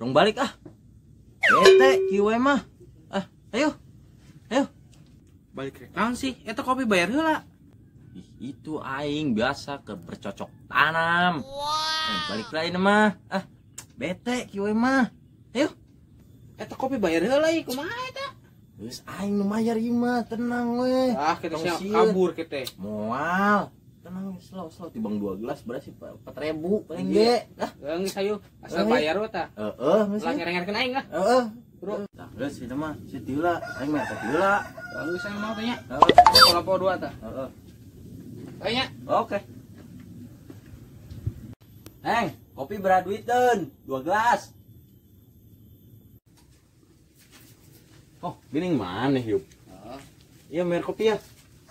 Urang balik ah. Bete kieu we mah. Ah, ayo. Ayo. Balik rek naon sih? Eta kopi bayar heula. Ih, itu aing biasa ke bercocok tanam. Wow. Balik lain mah. Ah, bete kieu we mah. Ayo. Eta kopi bayar heula ieu kumaha eta? Geus aing nu mayar ieu mah, tenang we. Ah, kita siap kabur kita. Moal. Tenang, slow slow tibang 2 gelas berarti 4.000 paling ge. Ah, geus ayo. Asal bayar we tah. Heeh, geus. Lah ngereng-ngerengkeun aing lah. Heeh. Bro. Tah geus ieu mah, si heula, aing mah teh heula. Geus aing mau teh nya. Heeh. Kelompok 2 tah. Heeh. Ayo nya. Oke. Heng, kopi beraduiteun 2 gelas. Oh, gini mana yuk? Iya, mer kopi ya.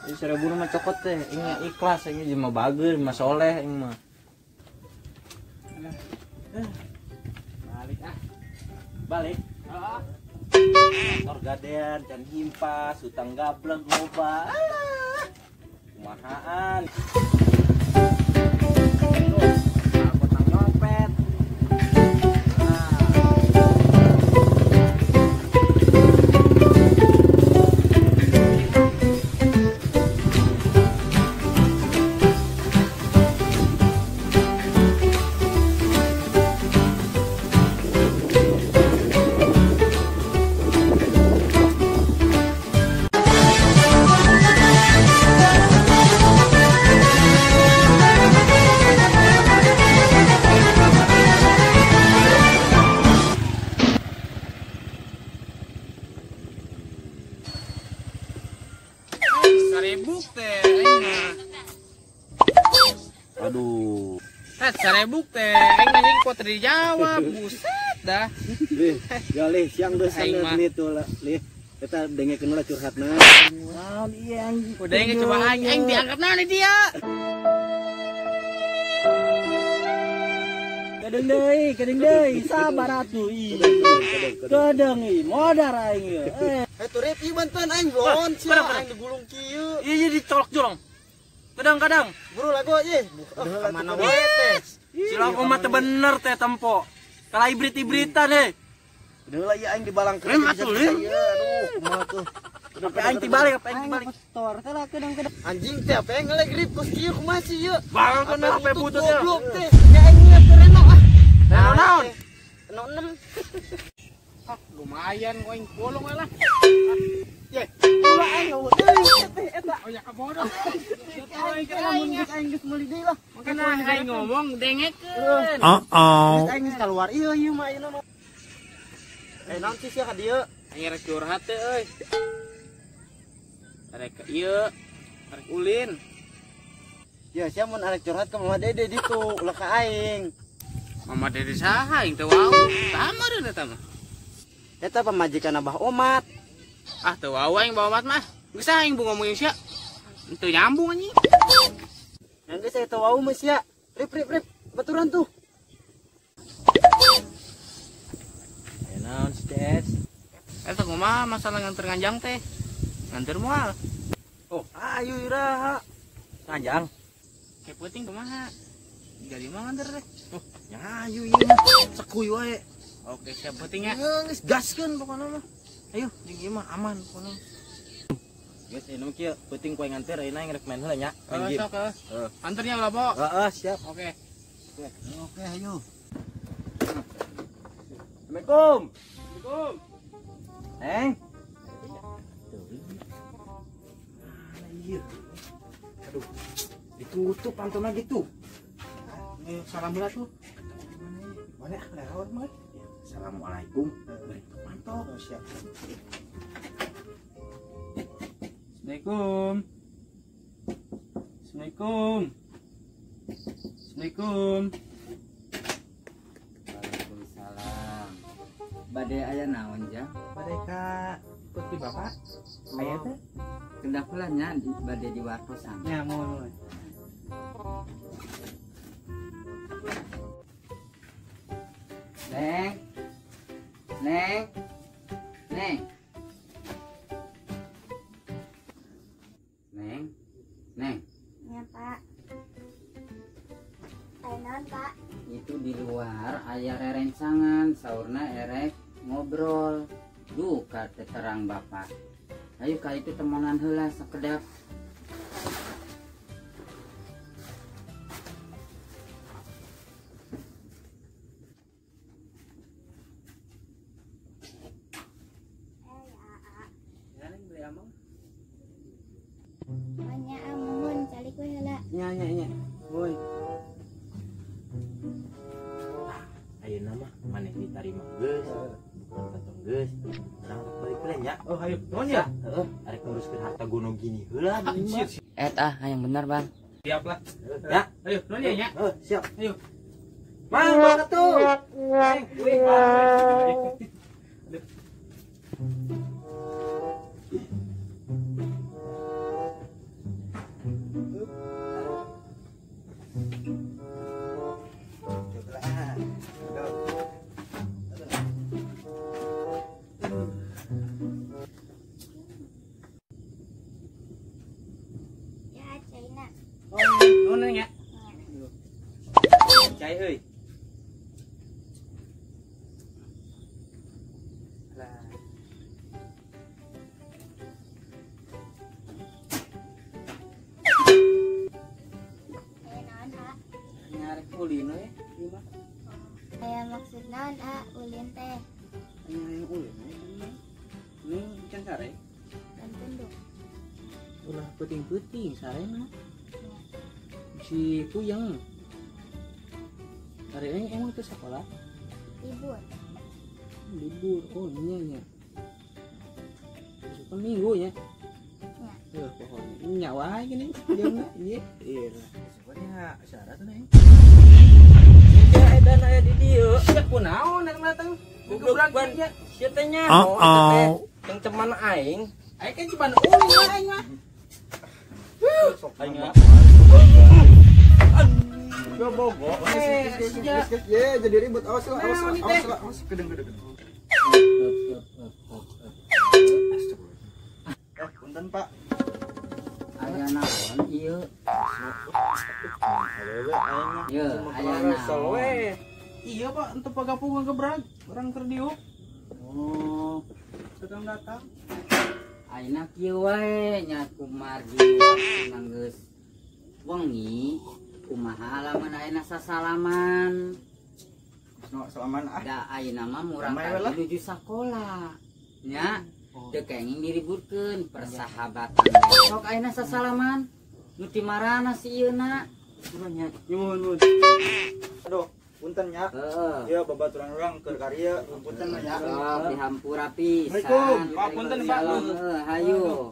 Ini 1.000 mah cokot teh. Ini ikhlas, ini mah bager, mah soleh, ini mah. Balik ah. Balik. Heeh. Motor gadean, can himpas, hutang gablek loba. Alah. Kumahaan. Tuh, aku nyopet. Aduh. Sarebuk teh, aing nanya kok teu dijawab, buset dah. Lih, ya lih, siang geus itu lah, lih. Eta dengekeun lah curhatna. Naon ieu anjing. Udah engge coba aing, aing dianggap naon dia. Kedeung deui, sabar atuh ih. Kedeung ih, modar aing ieu. Eh, turip ieu bantuan aing blon sia aing digulung kieu. Iya dicolok-colong. Kadang-kadang buru lagu ye. Kemana wae teh? Si lagu mah teu bener teh tempo. Kalah ibrit-ibritan deh. Udah lah ieu aing dibalangkeun. Rem atuh lin. Aduh, kumaha tuh. Apa aing tibalik, apa aing tibalik. Motor teh lah kadang-kadang. Anjing teh apa yang ngeleg grip kos kieu kumaha sih ieu? Balangkeun HP butut ya. Goblok teh. Ya aing nyiap ke Reno ah. Reno naon? Reno 6. Ah, lumayan aing bolong we lah. Ye, ulah aing eueuh deui teh eta. Oh ya kabodoh. Aing aing geus meuli deui lah. Makana aing ngomong dengekeun. Heeh. Aing geus kaluar ieu ieu mah ayeuna mah. Eh naon sih sia ka dieu? Aing rek curhat teh euy. Rek ieu, rek ulin. Ya sia mun arek curhat ke Mama Dede ditu, ulah ka aing. Mama Dede saha aing teu wau. Sama deui eta mah. Eta pamajikan Abah Omat. Ah teu wau aing bawa omat mah. Geus aing bu ngomongin sia. Teu nyambung anjing. Yang geus aya teu wau mah sia. Rip rip rip, baturan tuh. Aya naon si CS? Eta kumaha masalah nganter nganjang teh? Nganter moal. Oh, ayo iraha. Nganjang. Kayak penting kumaha? Jadi mah nganter teh. Oh, nya ayo ieu mah. Sekuy wae. Oke, siap penting ya. Geus gaskeun pokona mah. Ayo, jeung ieu mah aman pokona. Geus ieu mah kieu, penting ku nganter ayeuna aing rek main heula nya. Main game. Sok heeh. Anternya ulah po. Heeh, siap. Oke. Oke, ayo. Assalamualaikum. Assalamualaikum. Neng. Mana ieu? Aduh, ditutup pantona gitu. Salam heula tuh. Mana lewat mah? Assalamualaikum. Beri pantau. Oh, siap. Assalamualaikum. Assalamualaikum. Assalamualaikum. Waalaikumsalam. Bade aya naon jang? Bade ka putih bapak. Aya teh? Kedah pula nya bade diwartosan. Nya mohon. Neng. Neng. Neng. Neng. Neng. Ya, Pak. Ayo naon, Pak? Itu di luar Aya rerencangan saurna erek ngobrol. Duka teu terang bapak. Ayo ka itu temenan heula sakedap. Banyak amun calik we heula. Nya nya nya. Woi. Ayeuna mah maneh ditarima geus. Bukan katong geus. Urang balik heula nya. Oh, hayu. Nuhun ya. Heeh, arek nguruskeun harta gono gini heula gini mah. Ah, yang benar, Bang. Siap lah. Ya, ayo nuhun ya nya. Heeh, siap. Ayo. Mang, berangkat tuh. Wih. Ya, caina. Oh, nuhun nya. Cai euy. Lah. Aya naon, A? Nyarek ulin we, ieu mah. Aya maksud naon, A? Ulin teh. Aya ulin we. Ini can sare. Bantuan dong. Ulah peuting-peuting sare mah. Si puyeng. Hari ini emang ke sekolah? Libur. Libur, oh iya nya. Besok minggu ya. Ya. Pokoknya nyawa gini, jangan iya. Iya. Besoknya syarat nih. Ya edan aya di dieu. Ya kunaon datang-datang. Goblok ban sia teh nya. Oh. Yang teman aing. Aing kan cuma ulin aing mah. Sok aing mah. Yo bogo. Ya jadi ribut. Awas lah, awas lah, awas lah, awas. Kedeng, kedeng. Punten, Pak. Aya naon ieu? Ieu aya naon? Iya, Pak, untuk pagapungan gebrag, orang keur diuk. Oh, sedang datang. Ayeuna kieu wae nya kumargi waktuna geus wengi. Kumaha lamun ayeuna sasalaman? Salaman ah. Da ayeuna mah murang kali nuju sakola. Nya, teu kenging diributkeun persahabatan. Sok ayeuna sasalaman. Nu ti marana si ieuna? Nya, nyuhun. Aduh, punten nya. Heeh. Ieu babaturan urang keur karya, punten nya. Sok dihampura pisan. Assalamualaikum. Pak, punten, Pak. Heeh, hayu.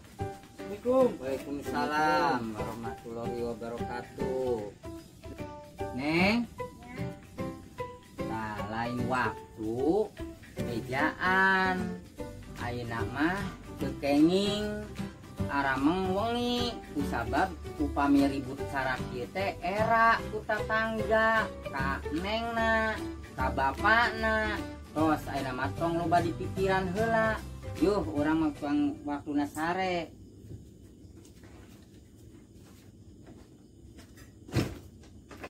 Assalamualaikum. Waalaikumsalam warahmatullahi wabarakatuh. Neng. Nah, lain waktu bejaan. Ayeuna mah teu kenging arameng wengi kusabab upami ribut cara kieu teh era ku tatangga ka nengna ka bapakna. Tos ayeuna mah tong loba dipikiran heula. Yuh urang mah waktuna sare.